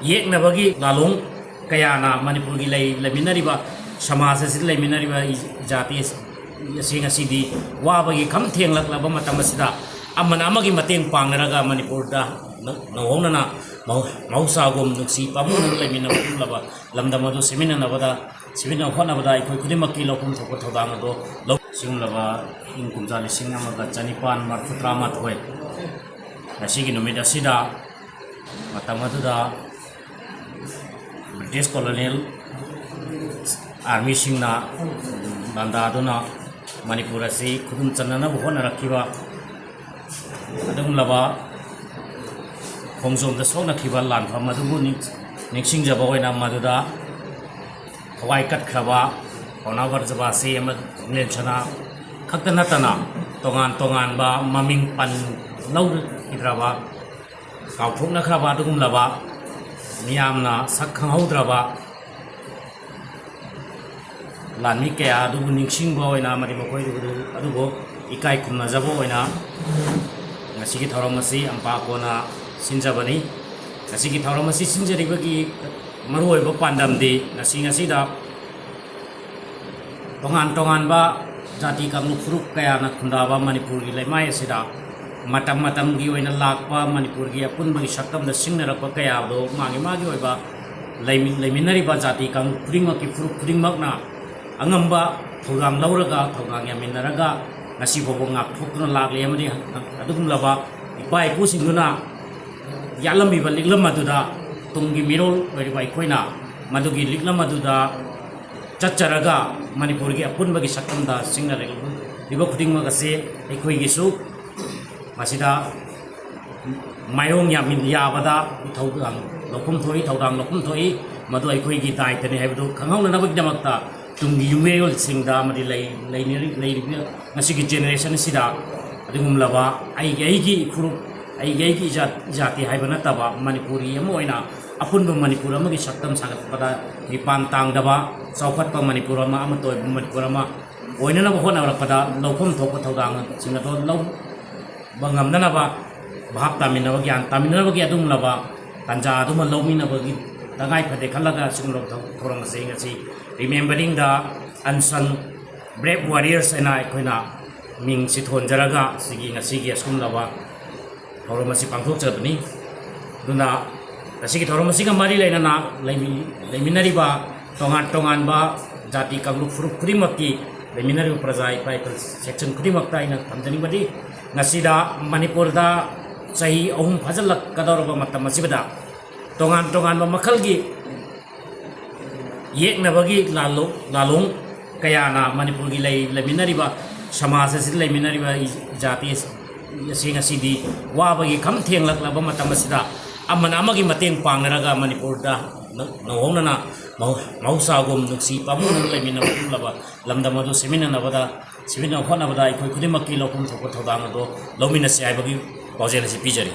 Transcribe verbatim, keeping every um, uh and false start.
ꯌꯦꯛꯅꯕꯒꯤ ꯂꯥꯂꯣꯡ ꯀꯌꯥꯅ ꯃꯅꯤꯄꯨꯔꯒꯤ ꯂꯩ-, ꯂꯩꯃꯤꯟꯅꯔꯤꯕ ꯁꯃꯥꯖ ꯑꯁꯤꯗ ꯂꯩꯃꯤꯟꯅꯔꯤꯕ ꯏ-, ꯖꯥꯇꯤ ꯑꯁꯤ ꯉꯁꯤꯗꯤ ꯋꯥꯕꯒꯤ ꯈꯝ ꯊꯦꯡꯂꯛꯂꯕ ꯃꯇꯝ ꯑꯁꯤꯗ ꯑꯃꯅ ꯑꯃꯒꯤ ꯃꯇꯦꯡ ꯄꯥꯡꯅꯔꯒ ꯃꯅꯤꯄꯨꯔꯗ ꯅ-, ꯅꯧꯍꯧꯅꯅ ꯃꯍꯧ-, ꯃꯍꯧꯁꯥꯒꯨꯝ ꯅꯨꯡꯁꯤ ꯄꯥꯝꯃꯨꯅꯅ ꯂꯩꯃꯤꯟꯅꯕ ꯂꯝꯗꯝ ꯑꯗꯨ ꯁꯦꯝꯃꯤꯟꯅꯅꯕꯗ, ꯁꯦꯝꯃꯤꯟꯅ ꯍꯣꯠꯅꯕꯗ ꯑꯩꯈꯣꯏ ꯈꯨꯗꯤꯡꯃꯛꯀꯤ ꯂꯧꯐꯝ ꯊꯣꯛꯄ ꯊꯧꯗꯥꯡ ꯑꯗꯨ ꯂꯧ-, ꯁꯤꯒꯨꯝꯂꯕ ꯏꯪ ꯀꯨꯝꯖꯥ ꯂꯤꯁꯤꯡ ꯑꯃꯒ ꯆꯅꯤꯄꯥꯟ ꯃꯔꯤꯐꯨ ꯇꯔꯥꯃꯥꯊꯣꯏ ꯉꯁꯤꯒꯤ ꯅꯨꯃꯤꯠ ꯑꯁꯤꯗ, ꯃꯇꯝ ꯑꯗꯨꯗ ꯕ꯭ꯔꯤꯇꯤꯁ ꯀꯣꯂꯣꯅꯤꯌꯦꯜ ꯑꯥꯔꯃꯤꯁꯤꯡꯅ ꯂꯥꯟꯗꯥꯗꯨꯅ ꯃꯅꯤꯄꯨꯔ ꯑꯁꯤ ꯈꯨꯗꯨꯝ ꯆꯟꯅꯅꯕ ꯍꯣꯠꯅꯔꯛꯈꯤꯕ ꯑꯗꯨꯒꯨꯝꯂꯕ ꯈꯣꯡꯖꯣꯝꯗ ꯁꯣꯛꯅꯈꯤꯕ ꯂꯥꯟꯐꯝ ꯑꯗꯨꯕꯨ ꯅꯤꯡ-, ꯅꯤꯡꯁꯤꯡꯖꯕ ꯑꯣꯏꯅ ꯃꯗꯨꯗ ꯊꯋꯥꯏ ꯀꯠꯈ꯭ꯔꯕ ꯄꯥꯎꯅꯥ ꯕ꯭ꯔꯖꯕꯥꯁꯤ ꯑꯃ ꯂꯦꯟꯁꯅꯥ ꯈꯛꯇ ꯅꯠꯇꯅ ꯇꯣꯉꯥꯟ ꯇꯣꯉꯥꯟꯕ ꯃꯃꯤꯡ ꯄꯟ ꯂꯧꯈꯤꯗ꯭ꯔꯕ, ꯀꯥꯎꯊꯣꯛꯅꯈ꯭ꯔꯕ ꯑꯗꯨꯒꯨꯝꯂꯕ ꯃꯤꯌꯥꯝꯅ ꯁꯛ ꯈꯪꯍꯧꯗ꯭ꯔꯕ ꯂꯥꯟꯃꯤ ꯀꯌꯥ ꯑꯗꯨꯕꯨ ꯅꯤꯡꯁꯤꯡꯕ ꯑꯣꯏꯅ ꯑꯃꯗꯤ ꯃꯈꯣꯏꯗꯨ ꯑꯗꯨꯕꯨ ꯏꯀꯥꯏ ꯈꯨꯝꯅꯖꯕ ꯑꯣꯏꯅ ꯉꯁꯤꯒꯤ ꯊꯧꯔꯝ ꯑꯁꯤ ꯑꯝꯄꯥ ꯀꯣꯟꯅ ꯁꯤꯟꯖꯕꯅꯤ꯫ ꯉꯁꯤꯒꯤ ꯊꯧꯔꯝ ꯑꯁꯤ ꯁꯤꯟꯖꯔꯤꯕꯒꯤ ꯃꯔꯨꯑꯣꯏꯕ ꯄꯥꯟꯗꯝꯗꯤ ꯉꯁꯤ ꯉꯁꯤꯗ ꯇꯣꯉꯥꯟ ꯇꯣꯉꯥꯟꯕ ꯖꯥꯇꯤ ꯀꯥꯡꯂꯨꯞ ꯐꯨꯔꯨꯞ ꯀꯌꯥꯅ ꯈꯨꯟꯗꯥꯕ ꯃꯅꯤꯄꯨꯔꯒꯤ ꯂꯩꯃꯥꯏ ꯑꯁꯤꯗ ꯃꯇꯝ ꯃꯇꯝꯒꯤ ꯑꯣꯏꯅ ꯂꯥꯛꯄ ꯃꯅꯤꯄꯨꯔꯒꯤ ꯑꯄꯨꯟꯕꯒꯤ ꯁꯛꯇꯝꯗ ꯁꯤꯡꯅꯔꯛꯄ ꯀꯌꯥ ꯑꯗꯨ ꯃꯥꯒꯤ ꯃꯥꯒꯤ ꯑꯣꯏꯕ ꯂꯩꯃꯤ-, ꯂꯩꯃꯤꯟꯅꯔꯤꯕ ꯖꯥꯇꯤ ꯀꯥꯡꯂꯨꯞ ꯈꯨꯗꯤꯡꯃꯛꯀꯤ ꯐꯨꯔꯨꯞ ꯈꯨꯗꯤꯡꯃꯛꯅ ꯑꯉꯝꯕ ꯊꯧꯗꯥꯡ ꯂꯧꯔꯒ, ꯊꯧꯗꯥꯡ ꯌꯥꯃꯤꯟꯅꯔꯒ ꯉꯁꯤ ꯐꯥꯎꯕ ꯉꯥꯛꯊꯣꯛꯇꯨꯅ ꯂꯥꯛꯂꯤ꯫ ꯑꯃꯗꯤ ꯑꯗꯨꯒꯨꯝꯂꯕ ꯏꯄꯥ ꯏꯄꯨꯁꯤꯡꯗꯨꯅ ꯌꯥꯠꯂꯝꯃꯤꯕ ꯂꯤꯛꯂꯝ ꯑꯗꯨꯗ ꯇꯨꯡꯒꯤ ꯃꯤꯔꯣꯜ ꯑꯣꯏꯔꯤꯕ ꯑꯩꯈꯣꯏꯅ ꯃꯗꯨꯒꯤ ꯂꯤꯛꯂꯝ ꯑꯗꯨꯗ ꯆꯠꯆꯔꯒ ꯃꯅꯤꯄꯨꯔꯒꯤ ꯑꯄꯨꯟꯕꯒꯤ ꯁꯛꯇꯝꯗ ꯁꯤꯡꯅꯔꯛꯂꯤꯕ ꯈꯨꯗꯤꯡꯃꯛ ꯑꯁꯤ ꯑꯩꯈꯣꯏꯒꯤꯁꯨ ꯃꯁꯤꯗ ꯃꯥꯏꯌꯣꯡ ꯌꯥꯃꯤꯟ-, ꯌꯥꯕꯗ ꯏꯊꯧꯗꯥꯡ ꯂꯧꯐꯝ ꯊꯣꯛꯏ, ꯊꯧꯗꯥꯡ ꯂꯧꯐꯝ ꯊꯣꯛꯏ꯫ ꯃꯗꯨ ꯑꯩꯈꯣꯏꯒꯤ ꯗꯥꯏꯇꯅꯤ ꯍꯥꯏꯕꯗꯨ ꯈꯪꯍꯧꯅꯅꯕꯒꯤꯗꯃꯛꯇ ꯇꯨꯡꯒꯤ ꯌꯨꯝꯕꯤꯔꯦꯜꯁꯤꯡꯗ ꯑꯃꯗꯤ ꯂꯩ-, ꯂꯩꯅꯔꯤ-, ꯂꯩꯔꯤꯕ ꯉꯁꯤꯒꯤ ꯖꯦꯅꯦꯔꯦꯁꯟ ꯑꯁꯤꯗ ꯑꯗꯨꯒꯨꯝꯂꯕ ꯑꯩꯒꯤ, ꯑꯩꯒꯤ ꯐꯨꯔꯨꯞ, ꯑꯩꯒꯤ, ꯑꯩꯒꯤ ꯏꯖꯥꯠ, ꯏꯖꯥꯇꯤ ꯍꯥꯏꯕ ꯅꯠꯇꯕ ꯃꯅꯤꯄꯨꯔꯤ ꯑꯃ ꯑꯣꯏꯅ ꯑꯄꯨꯟꯕ ꯃꯅꯤꯄꯨꯔ ꯑꯃꯒꯤ ꯁꯛꯇꯝ ꯁꯥꯒꯠꯄꯗ ꯃꯤꯄꯥꯟ ꯇꯥꯡꯗꯕ, ꯆꯥꯎꯈꯠꯄ ꯃꯅꯤꯄꯨꯔ ꯑꯃ, ꯑꯃꯠꯇ ꯑꯣꯏꯕ ꯃꯅꯤꯄꯨꯔ ꯑꯃ ꯑꯣꯏꯅꯅꯕ ꯍꯣꯠꯅꯔꯛꯄꯗ ꯂꯧꯐꯝ ꯊꯣꯛꯄ ꯊꯧꯗꯥꯡꯁꯤꯡ ꯑꯗꯨ ꯂꯧꯕ ꯉꯝꯅꯅꯕ ꯚꯥꯞ ꯇꯥꯃꯤꯟꯅꯕ, ꯒ꯭ꯌꯥꯟ ꯇꯥꯃꯤꯟꯅꯅꯕꯒꯤ ꯑꯗꯨꯒꯨꯝꯂꯕ ꯇꯥꯟꯖꯥ ꯑꯗꯨꯃ ꯂꯧꯃꯤꯟꯅꯕꯒꯤ ꯇꯉꯥꯏ ꯐꯗꯦ ꯈꯜꯂꯒ ꯑꯁꯤꯒꯨꯝꯂꯕ ꯊꯧ-, ꯊꯧꯔꯝ ꯑꯁꯤ ꯉꯁꯤ Remembering the Unsung Brave Warriors ꯍꯥꯏꯅ ꯑꯩꯈꯣꯏꯅ ꯃꯤꯡꯁꯤ ꯊꯣꯟꯖꯔꯒ ꯁꯤꯒꯤ ꯉꯁꯤꯒꯤ ꯑꯁꯤꯒꯨꯝꯂꯕ ꯊꯧꯔꯝ ꯑꯁꯤ ꯄꯥꯡꯊꯣꯛꯆꯕꯅꯤ꯫ ꯑꯗꯨꯅ ꯉꯁꯤꯒꯤ ꯊꯧꯔꯝ ꯑꯁꯤꯒ ꯃꯔꯤ ꯂꯩꯅꯅ ꯂꯩꯃꯤ-, ꯂꯩꯃꯤꯟꯅꯔꯤꯕ ꯇꯣꯉꯥꯟ ꯇꯣꯉꯥꯟꯕ ꯖꯥꯇꯤ ꯀꯥꯡꯂꯨꯞ ꯐꯨꯔꯨꯞ ꯈꯨꯗꯤꯡꯃꯛꯀꯤ ꯂꯩꯃꯤꯟꯅꯔꯤꯕ ꯄ꯭ꯔꯖꯥ ꯏꯄꯥ ꯏꯄꯨ section ꯈꯨꯗꯤꯡꯃꯛꯇ ꯑꯩꯅ ꯊꯝꯖꯅꯤꯡꯕꯗꯤ, ꯉꯁꯤꯗ ꯃꯅꯤꯄꯨꯔꯗ ꯆꯍꯤ ꯑꯍꯨꯝ ꯐꯥꯖꯤꯜꯂꯛꯀꯗꯧꯔꯕ ꯃꯇꯝ ꯑꯁꯤꯗ ꯇꯣꯉꯥꯟ ꯇꯣꯉꯥꯟꯕ ꯃꯈꯜꯒꯤ ꯌꯦꯛꯅꯕꯒꯤ ꯂꯥꯂꯣ-, ꯂꯥꯂꯣꯡ ꯀꯌꯥꯅ ꯃꯅꯤꯄꯨꯔꯒꯤ ꯂꯩ-, ꯂꯩꯃꯤꯟꯅꯔꯤꯕ ꯁꯃꯥꯖ ꯑꯁꯤꯗ ꯂꯩꯃꯤꯟꯅꯔꯤꯕ ꯏ-, ꯖꯥꯇꯤ ꯑꯁꯤ ꯉꯁꯤꯗꯤ ꯋꯥꯕꯒꯤ ꯈꯝ ꯊꯦꯡꯂꯛꯂꯕ ꯃꯇꯝ ꯑꯁꯤꯗ ꯑꯃꯅ ꯑꯃꯒꯤ ꯃꯇꯦꯡ ꯄꯥꯡꯅꯔꯒ ꯃꯅꯤꯄꯨꯔꯗ ꯅ-, ꯅꯧꯍꯧꯅꯅ ꯃꯍꯧ-, ꯃꯍꯧꯁꯥꯒꯨꯝ ꯅꯨꯡꯁꯤ ꯄꯥꯝꯃꯨꯡꯅ ꯂꯩꯃꯤꯟꯅꯕ ꯂꯝꯗꯝ ꯑꯗꯨ ꯁꯦꯝꯃꯤꯟꯅꯅꯕꯗ, ꯁꯦꯝꯃꯤꯟꯅꯕ ꯍꯣꯠꯅꯕꯗ ꯑꯩꯈꯣꯏ ꯈꯨꯗꯤꯡꯃꯛꯀꯤ ꯂꯧꯐꯝ ꯊꯣꯛꯄ ꯊꯧꯗꯥꯡ ꯑꯗꯨ ꯂꯧꯃꯤꯟꯅꯁꯤ ꯍꯥꯏꯕꯒꯤ ꯄꯥꯎꯖꯦꯜ ꯑꯁꯤ ꯄꯤꯖꯔꯤ꯫